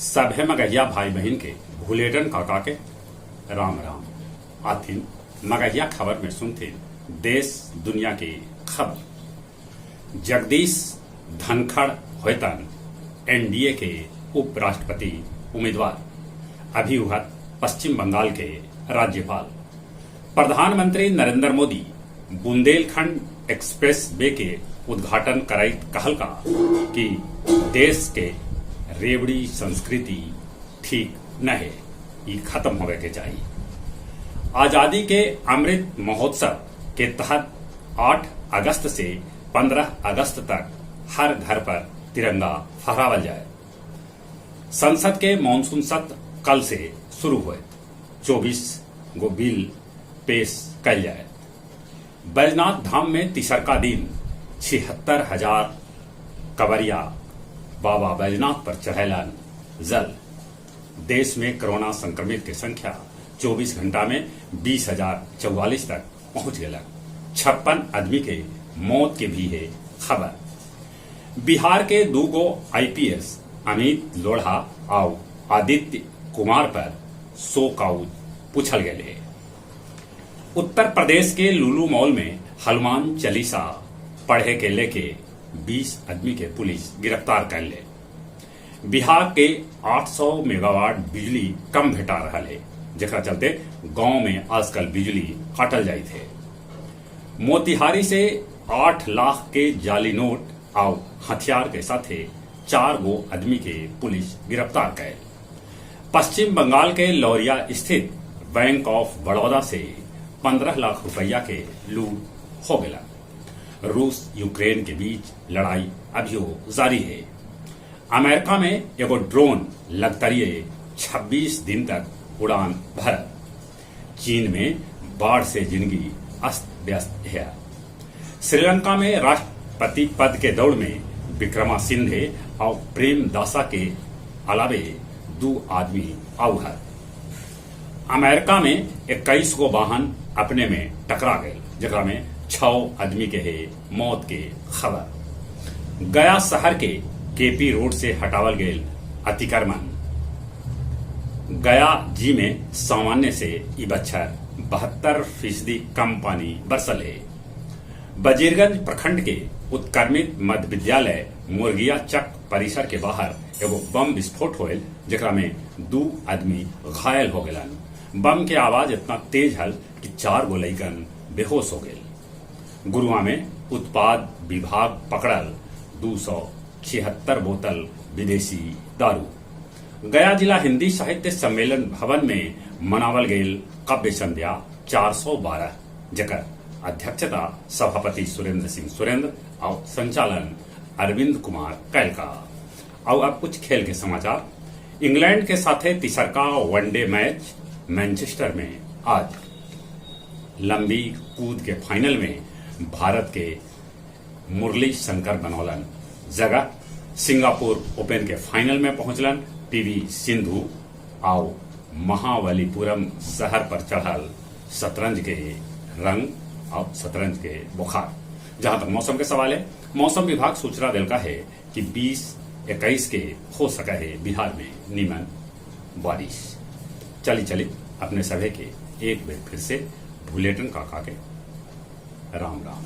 सभे मगहिया भाई बहिन के भुलेटन काका के राम राम। आथिन मगहिया खबर में सुनथिन देश दुनिया के खबर। जगदीश धनखड़ होयतन एनडीए के उपराष्ट्रपति उम्मीदवार, अभी उहत पश्चिम बंगाल के राज्यपाल। प्रधानमंत्री नरेंद्र मोदी बुंदेलखंड एक्सप्रेस वे के उद्घाटन करैत कहलका कि देश के रेवड़ी संस्कृति ठीक न हे, ई खत्म होवे के चाही। आजादी के अमृत महोत्सव के तहत 8 अगस्त से 15 अगस्त तक हर घर पर तिरंगा फहरावल जाए। संसद के मानसून सत्र कल से शुरू होयत, 24 गो बिल पेश कयल जाए। बैजनाथ धाम में तीसरका दिन 76,000 कवरिया बाबा बैजनाथ पर चढ़ैलन जल। देश में कोरोना संक्रमित के संख्या 24 घंटा में 20,044 तक पहुंच गया। 56 आदमी के मौत के भी है खबर। बिहार के दूगो आईपीएस अमित लोढ़ा और आदित्य कुमार पर शो कॉज पूछल गए है। उत्तर प्रदेश के लुलु मॉल में हनुमान चालीसा पढ़े के लेके 20 आदमी के पुलिस गिरफ्तार कर ले। बिहार के 800 मेगावाट बिजली कम भेटा रहा है, जेकरा चलते गांव में आजकल बिजली काटल जाइत है। मोतिहारी से 8 लाख के जाली नोट और हथियार के साथे 4 गो आदमी के पुलिस गिरफ्तार कैल। पश्चिम बंगाल के लौरिया स्थित बैंक ऑफ बड़ौदा से 15 लाख रुपया के लूट हो गया। रूस यूक्रेन के बीच लड़ाई अभियो जारी है। अमेरिका में एगो ड्रोन लगतरिये 26 दिन तक उड़ान भरल। चीन में बाढ़ से जिंदगी अस्त व्यस्त है। श्रीलंका में राष्ट्रपति पद के दौड़ में विक्रमा सिंधे और प्रेम दासा के अलावे 2 आदमी आउ है। अमेरिका में 21 गो वाहन अपने में टकरा गए, जकरा में 6 आदमी के है मौत के खबर। गया शहर के केपी रोड से हटावल गए अतिक्रमण। गया जी में सामान्य से ई बच्छर 72% कम पानी बरसल है। वजीरगंज प्रखंड के उत्क्रमित मध्य विद्यालय मुर्गिया चक परिसर के बाहर एगो बम विस्फोट होयल, जेकरा में 2 आदमी घायल हो गलन। बम के आवाज इतना तेज हल कि 4 गो लइकन बेहोश हो गए। गुरुआ में उत्पाद विभाग पकड़ल 276 बोतल विदेशी दारू। गया जिला हिंदी साहित्य सम्मेलन भवन में मनावल गेल काव्य संध्या 412, जकर अध्यक्षता सभापति सुरेंद्र सिंह सुरेंद्र और संचालन अरविंद कुमार कैलका। और अब कुछ खेल के समाचार। इंग्लैंड के साथे तीसरका वनडे मैच मैनचेस्टर में आज। लंबी कूद के फाइनल में भारत के मुरली शंकर बनौलन जगह। सिंगापुर ओपन के फाइनल में पहुंचलन पीवी सिंधु। आओ महाबलीपुरम शहर पर चढ़ल शतरंज के रंग और शतरंज के बुखार। जहां तक मौसम के सवाल है, मौसम विभाग सूचना दिलका है कि 20-21 के हो सका है बिहार में नीमन बारिश। चली चली अपने सभे के एक बार फिर से भुलेटन काका के राम राम।